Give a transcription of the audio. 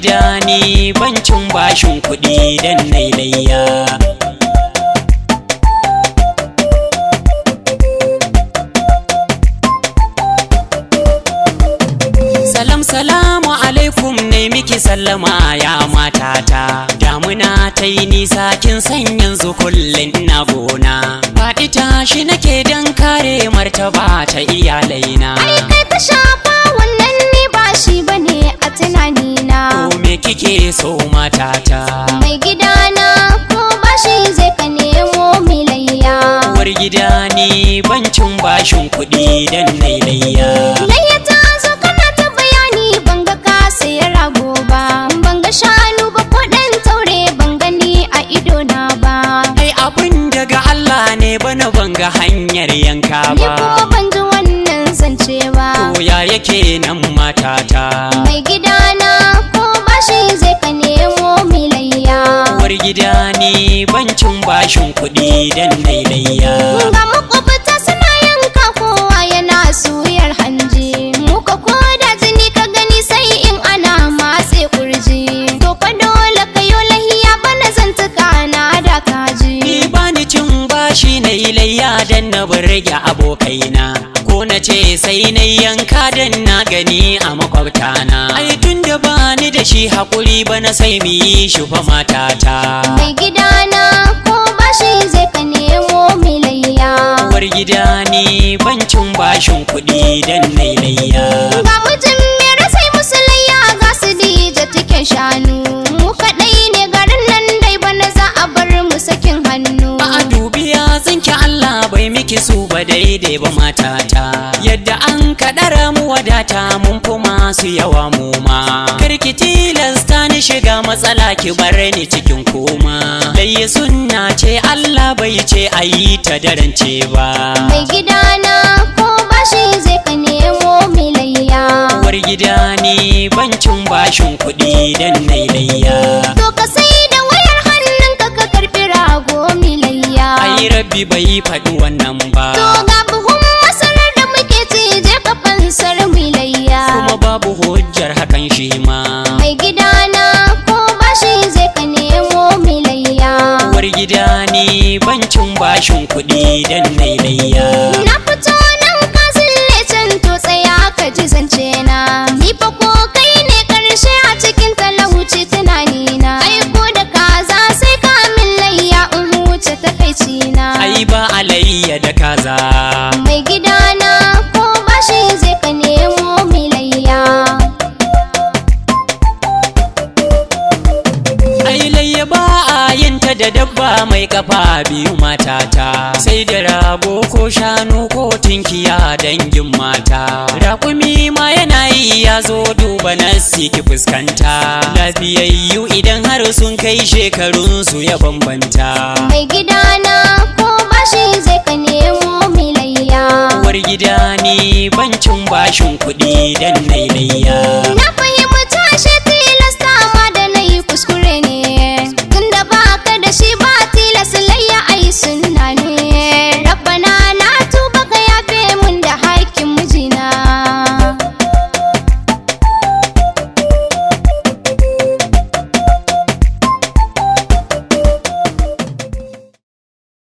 gida ni bancin bashin kuɗi dan nai layya. Salam salamu alaikum ne miki sallama ya matata. Damuna ta yi nisa kin san yanzu kullum ina gona. Faɗi tashi nake dan kare martaba ta iyalaina. Ai kai ta shafa wannan ni ba shi bane a tunanina. Ko me kike so matata? Mai gidana ko bashi zai ka nemo milayya. Uwar gida ni bancin bashin kuɗi dan nai layya. Layya ta zo kana ta bayani ban ga ka sayi rago ba, ban ga shanu ba ko ɗan taure ban gani a idona ba. Ai abin daga Allah ne bana ban ga hanyar yanka Ni kuma ba. ban ji wannan zance ba. To ya yake nan matata? Mai gidana ko bashi zai ka nemo milayya. Uwar gida ni bancin bashin kuɗi dan nai layya. Ga makwabta suna yanka kowa yana suyar hanji. Muka koda jini ka gani sai in ana matse kurji. To fa dole ka yo lahiya bana zantuka na da kaji. Ni bani cin bashi na yi layya dan na burge abokaina. Ko na ce sai na yanka dan na gani a makwabtana. Ai tun da bani da shi haƙuri bana sai mu yi shi fa matata. Mai gidana ko bashi zai ka nemo milayya. Uwar gida ni bancin bashin kuɗi dan nai layya. Ga mijin mera sai musu layya ga su dija tiken shanu. Mu kaɗai ne garin nan dai bana za a bar mu sakin hannu. A dubiya tsinki Allah bai miki su ba daidai ba matata. Yadda an kaɗara mu wadata mun fi masu yawa mu ma. Karki tilasta ni shiga matsala ki bar ni cikin koma. Layya sunna ce Allah bai ce a yi ta darance ba. Mai gidana ko bashi zai ka nemo milayya. Uwar gida ni bancin bashin kuɗi dan nai layya. To ka sai da wayar hannunka ka karɓi rago milayya. Ai rabbi bai faɗi wannan ba. To ga buhun masarar da muke ci je ka fansar milayya. Kuma babu hujjar hakan shi ma. Mai gidana ko bashi zai ka nemo milayya. Uwar gida ni bancin bashin kuɗi dan nai layya. Na fito nan ka zille can to tsaya ka ji zance na. Ni fa ko kai ne karshe a cikin talauci tunani na. Ai ko da kaza sai ka min layya in huce takaici na. Ai ba alayya da kaza. Mai gidana ko bashi zai ka nemo milayya. Ai layya ba a yin ta da dabba mai kafa biyu matata. Sai da rago ko shanu ko tinkiya dangin mata. Raƙumi ma yana yi ya zo duba nassi ki fuskanta. Lafiyayyu idan har sun kai shekarunsu ya bambanta. Mai gidana ko bashi zai ka nemo milayya. Uwar gida ni bancin bashin kuɗi dan nai layya.